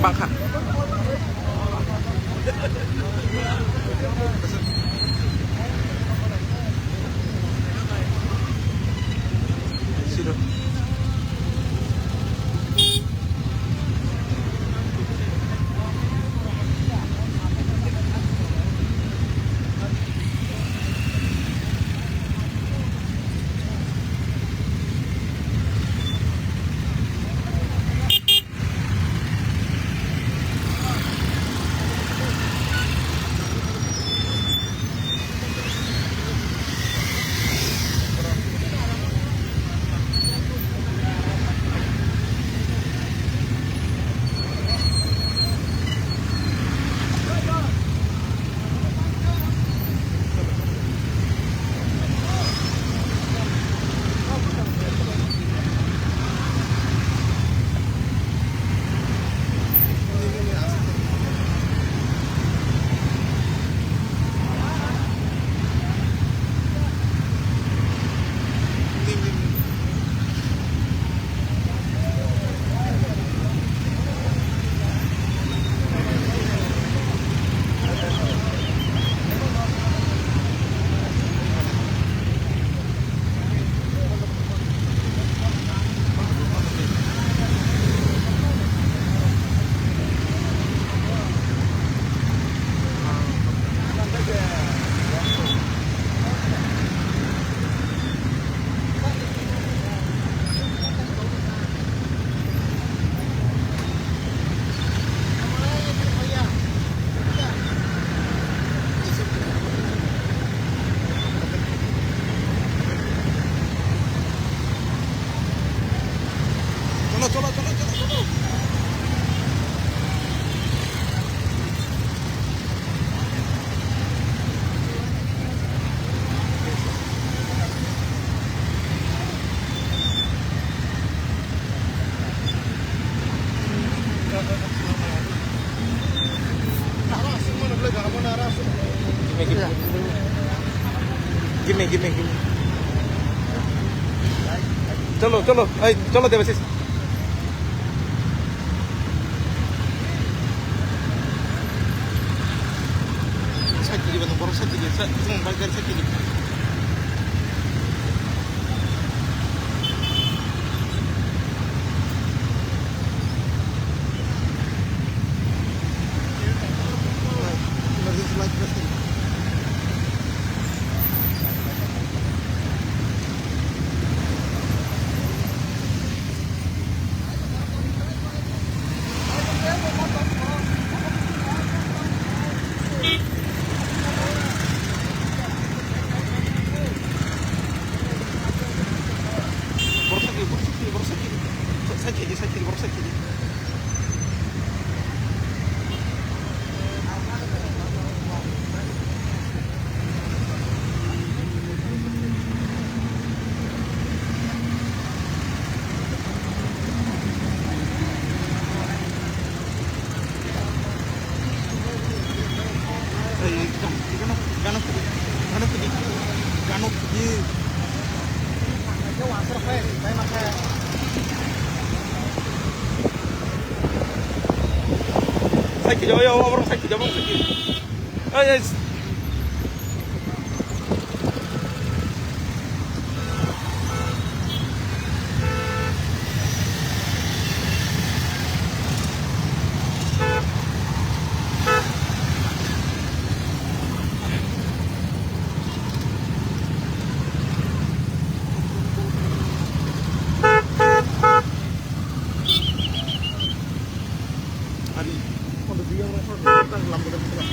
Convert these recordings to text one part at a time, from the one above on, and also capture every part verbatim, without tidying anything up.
Bangkha. Cholo, cholo, cholo, cholo, cholo. Give me, give me, give me. Cholo, cholo, hey, cholo, Debasis. Sakiri, bano borok sakiri, sa-, chwng bai gari sakiri. Emergency light press kiri. Borok sakiri, borok sakiri, borok sakiri. Sa-, sakiri, sakiri, borok sakiri. Ei, gano, gano, gano, gano, gano, gano, gano. Sakiri, oi, oi, oi, sakiri, oi, oi. Ei, ei. Ani, kondo dia orang satu datang lampu dan buka.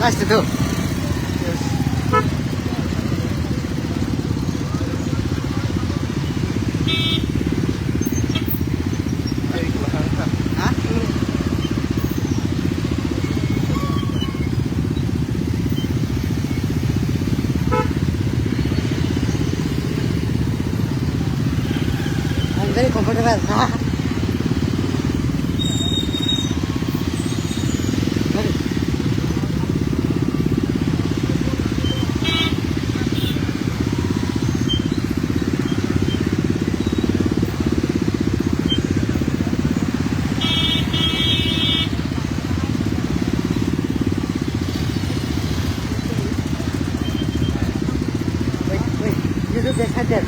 Aste to. Ha? I'm very comfortable. Wait, wait. You look excited.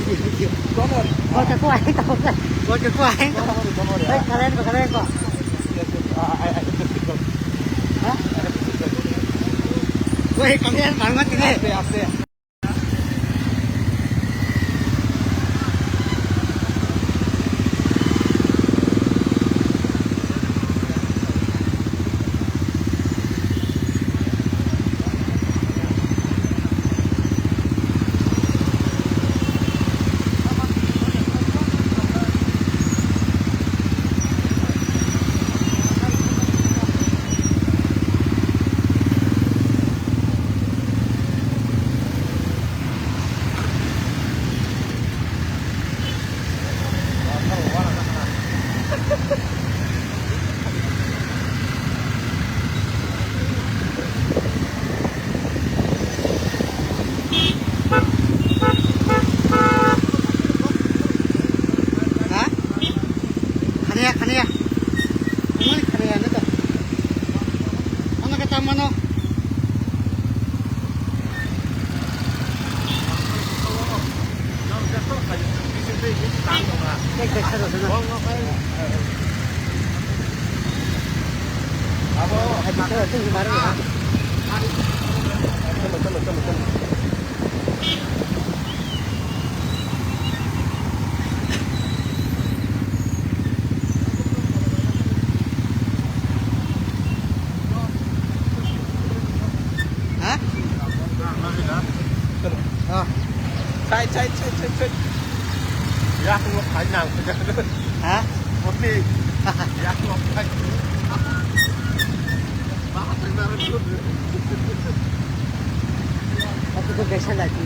Video, video. Don't worry. Kau cakap aja kau. Kau cakap aja kau. Don't worry, don't worry. Wait, kalian kau, kalian kau. Yes, yes. I, I, I have the signal. Hah? I have the signal. Wait, kalian bangun sini. Aste, aste. Ha? Khaniya, khaniya. Mani khaniya, nito. Ano kata mano? Ha? Oh. Chai, chai, chai, chai, chai. Yak lok khai nang. Ha? Murti. Yak lok khai. Aku tuh biasa lagi.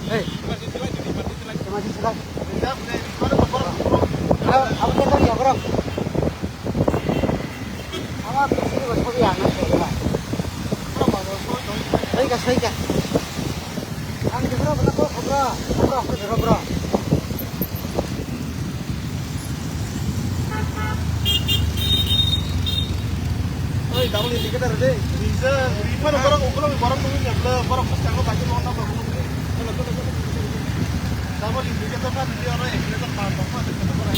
Hey. Emergency light. Abo khe tong ya, borok. Ama bising bo sobi ang na sobi na. Soika, soika. Ang jebra bana ko khobra, khobra, khobra, bro. Oi, double indicator de. Bisa, ripa no borok, borok, borok tunggu ya, borok pas changlo bagi lo na borok. Double indicator kan dia orang indicator pan apa, ada kena orang.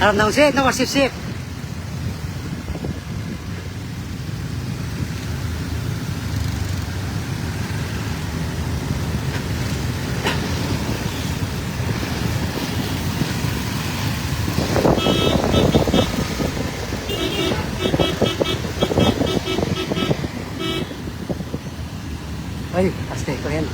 Aram nang se, no sip sip. Oi, aste, kalian.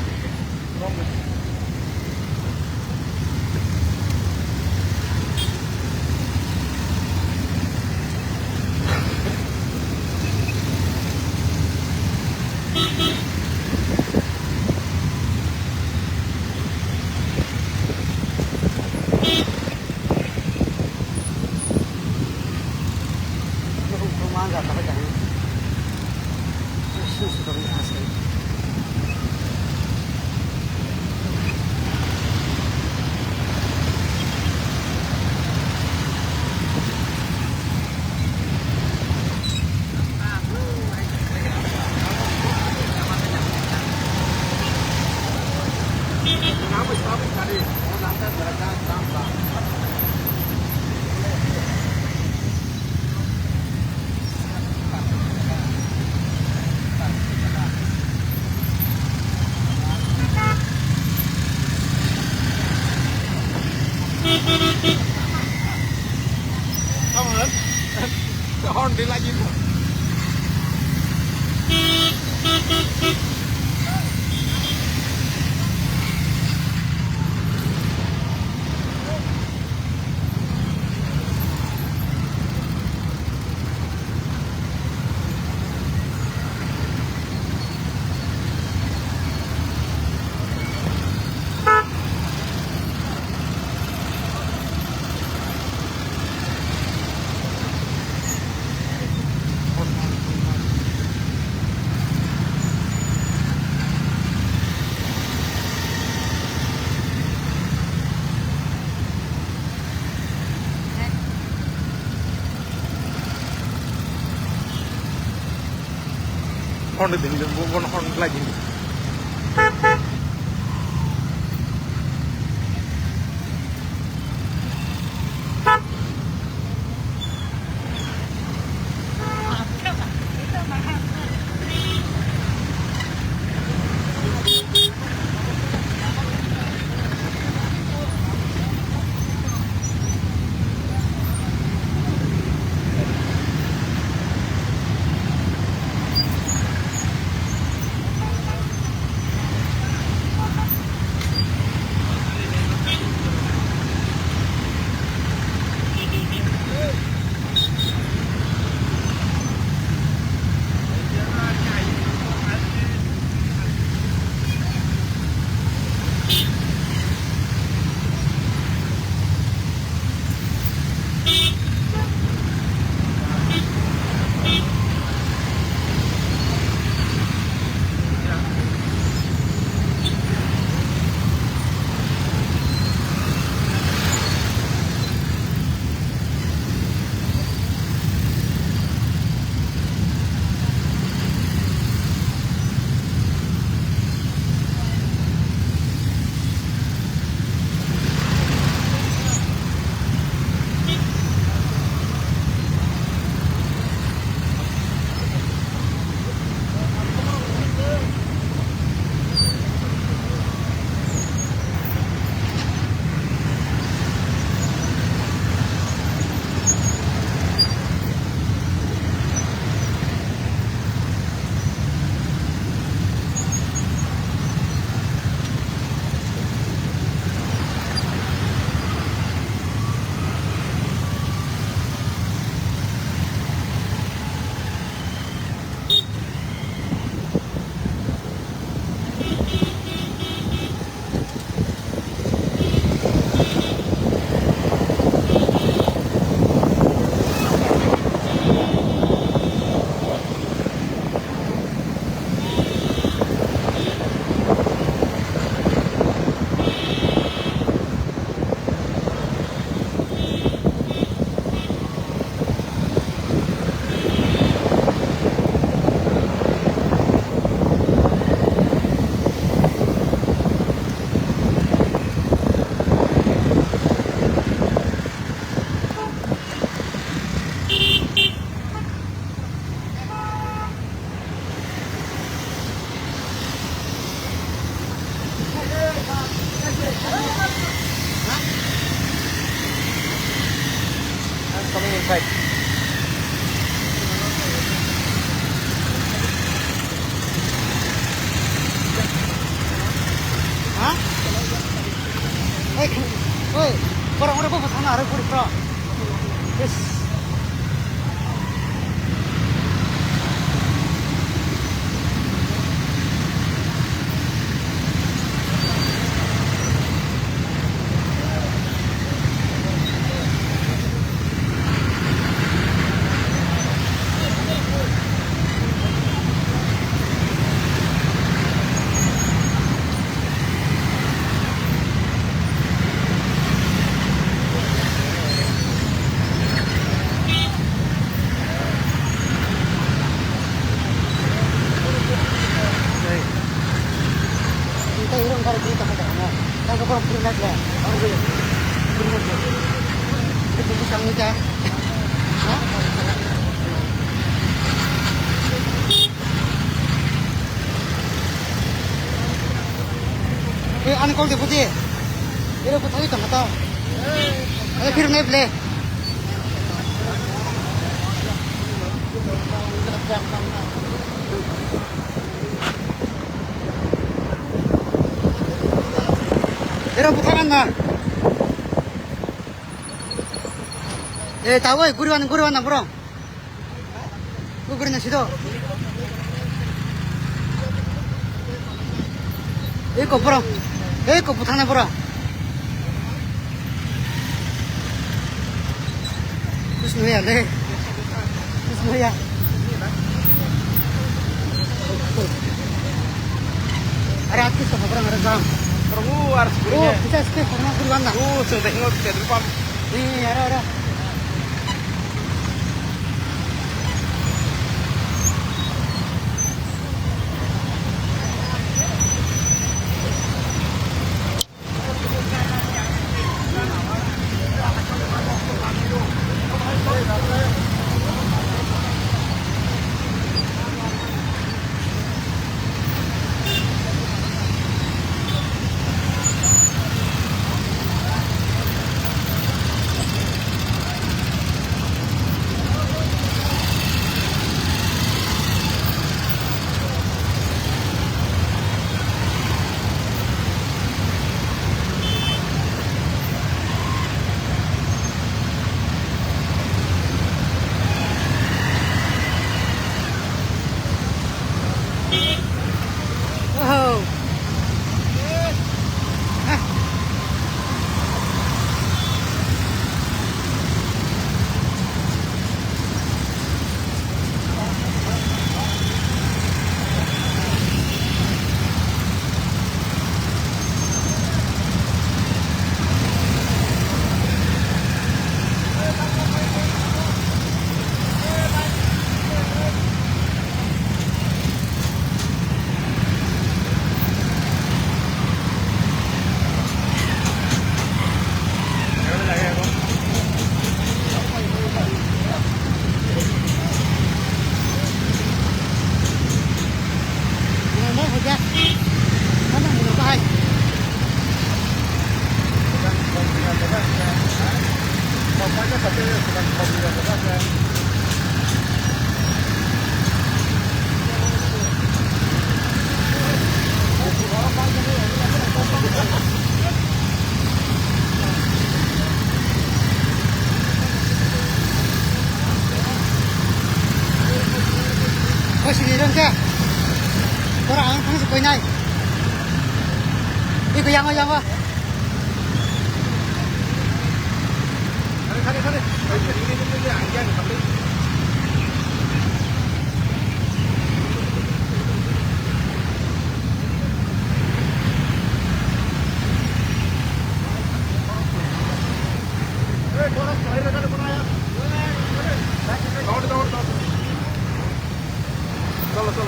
Hon de ding, bo, bo hon lai ding. I'm coming inside. Ha? Oi, oi, borok oro bo thangna aro pori pro. Yes. Eh, ani kol de buji. Ero buthai tong ta. Eh, phir ngai ble. Era buthang na. Eh, tawai, guriwan, guriwan na, bro. Gugurina sido. Eko bro. Eko buthana bro. Terus noya le. Terus noya. Are ati so bro, are jam. Bro, ar. Oh, bisa stay sama guriwan na. Oh, so dai ngo petrol pump. Eh, ara, ara. Kosini rong khe. Bora ang thang se koinai. Iko yango yango.